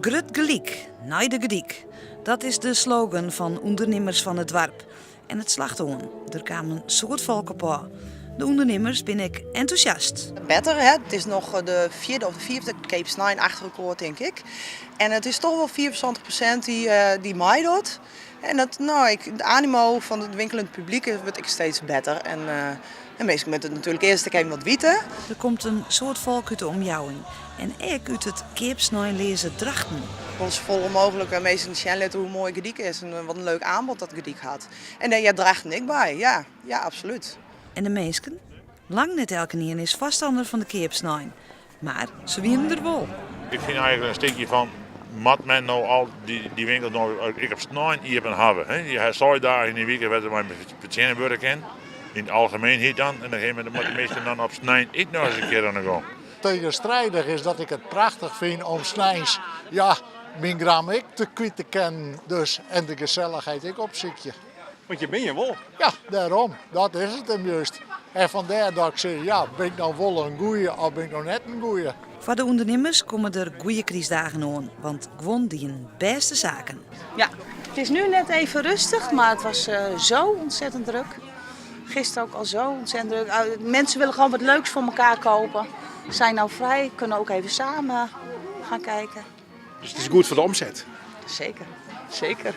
Grut gelyk, nei de gedyk. Dat is de slogan fan ûndernimmers fan it doarp. En it slacht oan, der kaam in soad folk op ôf. De ûndernimmers binne ek entûsjast. Better, hè? It is noch de fjirde of de fiifde keapsnein achter elkoar, tink ik. En it is toch wol 75% dy't meidocht. En dat, no, ik, de animo fan it winkeljend publyk wurdt ek steeds better. En de minsken moatte it natuerlik earst ek even wat witte. Der komt in soad folk út de omjouwing en ek út it keapsneinleaze Drachten. Wol safolle mooglik minsken sjen litte hoe moai Garyp is en wat in leuk aanbod dat Garyp hat. En dêr heart Drachten ek by, ja, ja, absolút. En de minsken? Lang net elkenien is foarstanner fan de keapsnein, mar se wienen der wol. Ik fyn eigenlik in stikje fan, moat men no al dy winkels no ek op snein iepen hawwe? Je ha seis dagen yn de wike wêr't der mei fertsjinne wurde kin, yn it algemeenheid dan. En dan moatte de minsken dan op snein ek noch ris in kear oan de gong. Tegenstrijdig is dat ik it prachtich fyn om sneins, ja, myn gram ek te kwyt te kinnen dus en de gesellichheid ek opsykje. Want je binne hjir wol. Ja, dêrom. Dat is it him just. En fandêr dat ik sis, ja, bin ik no wol in goeie of bin ik no net in goeie? Foar de ûndernimmers komme der goeie krystdagen oan, want guon dienen bêste saken. Ja, het is nu net even rustig, maar het was zo ontzettend druk. Gisteren ook al zo ontzettend druk. Mensen willen gewoon wat leuks voor elkaar kopen. Zijn nou vrij, kunnen ook even samen gaan kijken. Dus it is goed foar de omset? Zeker, zeker.